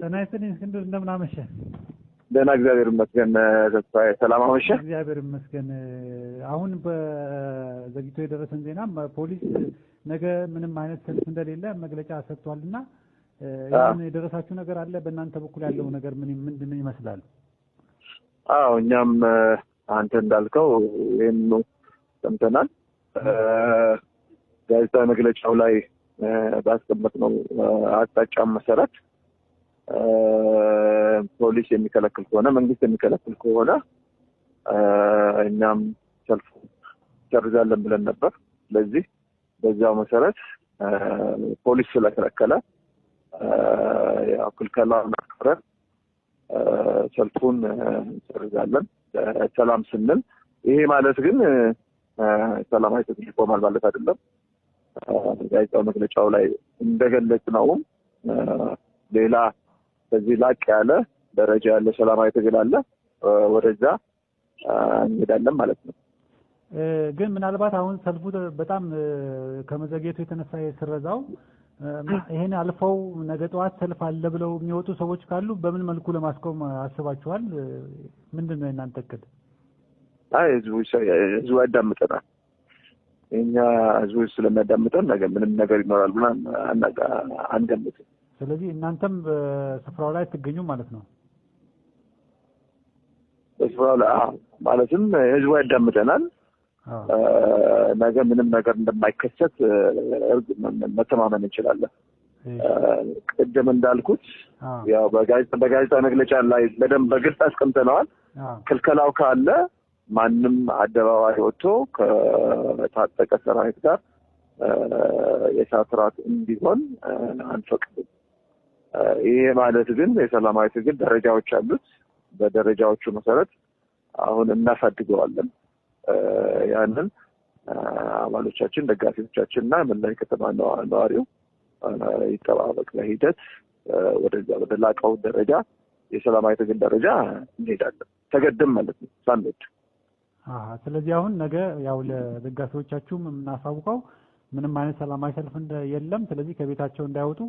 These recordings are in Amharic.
ጤና ይስጥልኝ እስክንድር፣ እንደምን አመሸህ? ደህና፣ እግዚአብሔር ይመስገን። ተስፋዬ ሰላም አመሸህ? እግዚአብሔር ይመስገን። አሁን በዘግይቶ የደረሰን ዜና ፖሊስ ነገ ምንም አይነት ሰልፍ እንደሌለ መግለጫ ሰጥቷልና ይህን የደረሳችሁ ነገር አለ? በእናንተ በኩል ያለው ነገር ምን ምን ይመስላል? አዎ፣ እኛም አንተ እንዳልከው ይህን ሰምተናል። ጋዜጣዊ መግለጫው ላይ ባስቀመጥነው አቅጣጫ መሰረት ፖሊስ የሚከለክል ከሆነ፣ መንግስት የሚከለክል ከሆነ እኛም ሰልፉ ሰርዛለን ብለን ነበር። ስለዚህ በዚያው መሰረት ፖሊስ ስለከለከለ ያው ክልከላውን አክብረን ሰልፉን እንሰርዛለን ሰላም ስንል። ይሄ ማለት ግን ሰላማዊ ሰልፍ ይቆማል ማለት አይደለም። ጋዜጣዊ መግለጫው ላይ እንደገለጽነውም ሌላ ከዚህ ላቅ ያለ ደረጃ ያለ ሰላማዊ ትግል አለ። ወደዛ እንሄዳለን ማለት ነው። ግን ምናልባት አሁን ሰልፉ በጣም ከመዘግየቱ የተነሳ የስረዛው ይሄን አልፈው ነገ ጠዋት ሰልፍ አለ ብለው የሚወጡ ሰዎች ካሉ በምን መልኩ ለማስቆም አስባችኋል? ምንድን ነው የእናንተ እቅድ? አይ፣ ህዝቡ ያዳምጠናል። የኛ ህዝቡ ስለሚያዳምጠን ነገ ምንም ነገር ይኖራል ብለን አንገምትም። ስለዚህ እናንተም በስፍራው ላይ አትገኙ ማለት ነው? በስፍራው ላይ ማለትም ህዝቡ ያዳምጠናል። ነገ ምንም ነገር እንደማይከሰት መተማመን እንችላለን። ቅድም እንዳልኩት ያው በጋዜጣ መግለጫ ላይ በደንብ በግልጽ አስቀምጠነዋል። ክልከላው ካለ ማንም አደባባይ ወጥቶ ከታጠቀ ሰራዊት ጋር የእሳት ራት እንዲሆን አንፈቅድም። ይሄ ማለት ግን የሰላማዊ ትግል ደረጃዎች አሉት። በደረጃዎቹ መሰረት አሁን እናሳድገዋለን። ያንን አባሎቻችን፣ ደጋፊዎቻችን እና መላ ከተማ ነዋሪው ይጠባበቅ። በሂደት ወደዛ ወደ ላቀው ደረጃ የሰላማዊ ትግል ደረጃ እንሄዳለን። ተገድም ማለት ነው ሳንወድ። ስለዚህ አሁን ነገ ያው ለደጋፊዎቻችሁም የምናሳውቀው ምንም አይነት ሰላማዊ ሰልፍ የለም። ስለዚህ ከቤታቸው እንዳይወጡ፣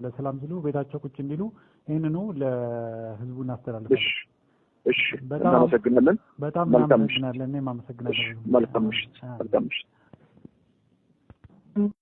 ለሰላም ሲሉ ቤታቸው ቁጭ እንዲሉ ይህንኑ ለህዝቡ እናስተላልፋለን። እሺ፣ እናመሰግናለን። በጣም እናመሰግናለን። እኔም አመሰግናለሁ። መልካም ምሽት። መልካም ምሽት።